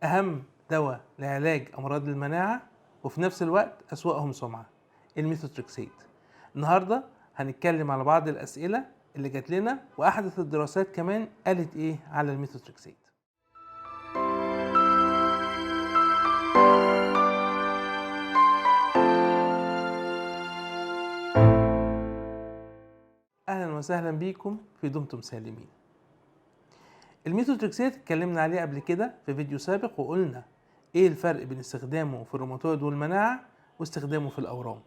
أهم دواء لعلاج أمراض المناعة وفي نفس الوقت أسوأهم سمعة، الميثوتريكسيت. النهاردة هنتكلم على بعض الأسئلة اللي جات لنا وأحدث الدراسات كمان قالت إيه على الميثوتريكسيت. أهلا وسهلا بيكم في دمتم سالمين. الميثوتريكسيت اتكلمنا عليه قبل كده في فيديو سابق، وقلنا ايه الفرق بين استخدامه في الروماتويد والمناعة واستخدامه في الأورام.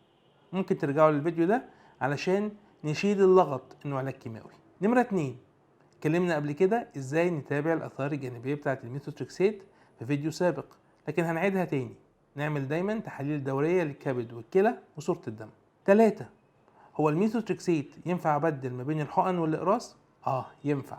ممكن ترجعوا للفيديو ده علشان نشيل اللغط انه علاج كيماوي. نمرة 2، اتكلمنا قبل كده ازاي نتابع الآثار الجانبية بتاعة الميثوتريكسيت في فيديو سابق، لكن هنعيدها تاني. نعمل دايما تحاليل دورية للكبد والكلى وصورة الدم. 3، هو الميثوتريكسيت ينفع ابدل ما بين الحقن والإقراص؟ ينفع.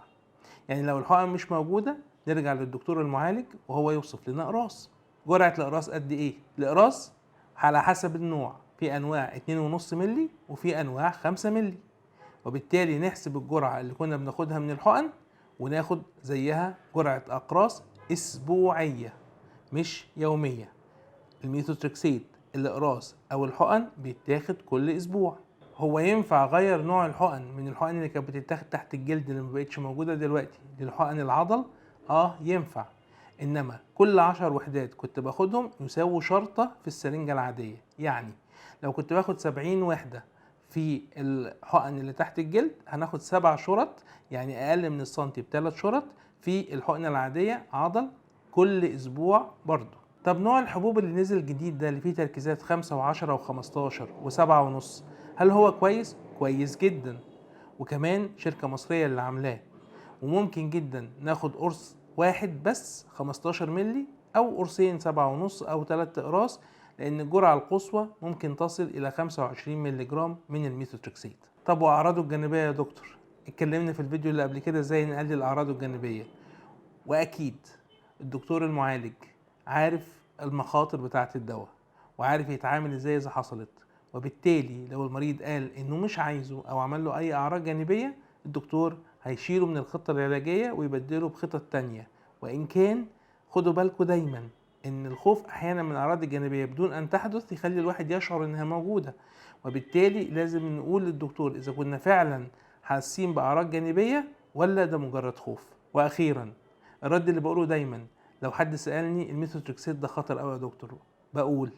يعني لو الحقن مش موجودة نرجع للدكتور المعالج وهو يوصف لنا اقراص. جرعة الأقراص قد ايه؟ الأقراص على حسب النوع، في انواع 2.5 ملي وفي انواع 5 ملي، وبالتالي نحسب الجرعة اللي كنا بناخدها من الحقن وناخد زيها جرعة أقراص أسبوعية مش يومية. الميثوتريكسيت الأقراص أو الحقن بيتاخد كل أسبوع. هو ينفع غير نوع الحقن من الحقن اللي كانت بتتاخد تحت الجلد اللي ما بقتش موجودة دلوقتي للحقن العضل؟ ينفع، إنما كل 10 وحدات كنت باخدهم يساووا شرطة في السرنجة العادية. يعني لو كنت باخد 70 وحدة في الحقن اللي تحت الجلد هناخد 7 شرط، يعني أقل من السنتي ب3 شرط في الحقنة العادية عضل كل أسبوع برضو. طب نوع الحبوب اللي نزل جديد ده اللي فيه تركيزات 5 و10 و15 و7.5، هل هو كويس؟ كويس جدا، وكمان شركة مصرية اللي عاملاه، وممكن جدا ناخد قرص واحد بس 15 ملي أو قرصين 7.5 أو 3 أقراص، لأن الجرعة القصوى ممكن تصل إلى 25 ملي جرام من الميثوتريكسيت. طب وأعراضه الجانبية يا دكتور؟ اتكلمنا في الفيديو اللي قبل كده ازاي نقلل أعراضه الجانبية، وأكيد الدكتور المعالج عارف المخاطر بتاعة الدواء وعارف يتعامل ازاي إذا حصلت، وبالتالي لو المريض قال إنه مش عايزه أو عمل له أي أعراض جانبية الدكتور هيشيله من الخطة العلاجية ويبدله بخطط تانية. وإن كان خدوا بالكم دايما إن الخوف أحيانا من الأعراض الجانبية بدون أن تحدث يخلي الواحد يشعر إنها موجودة، وبالتالي لازم نقول للدكتور إذا كنا فعلا حاسين بأعراض جانبية ولا ده مجرد خوف. وأخيرا الرد اللي بقوله دايما لو حد سألني الميثوتريكسيت ده خطر أوي يا دكتور، بقول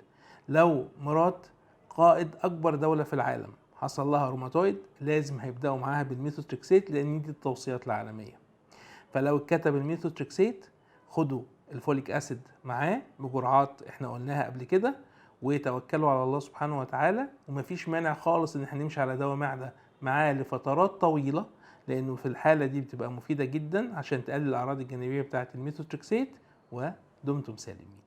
لو مرات قائد أكبر دولة في العالم حصل لها روماتويد لازم هيبدأوا معاها بالميثوتريكسيت، لأن دي التوصيات العالمية. فلو اتكتب الميثوتريكسيت خدوا ال folic acid معاه بجرعات احنا قلناها قبل كده، وتوكلوا على الله سبحانه وتعالى، ومفيش مانع خالص ان احنا نمشي على دواء معدة معاه لفترات طويلة، لأنه في الحالة دي بتبقى مفيدة جدا عشان تقلل الأعراض الجانبية بتاعة الميثوتريكسيت. ودمتم سالمين.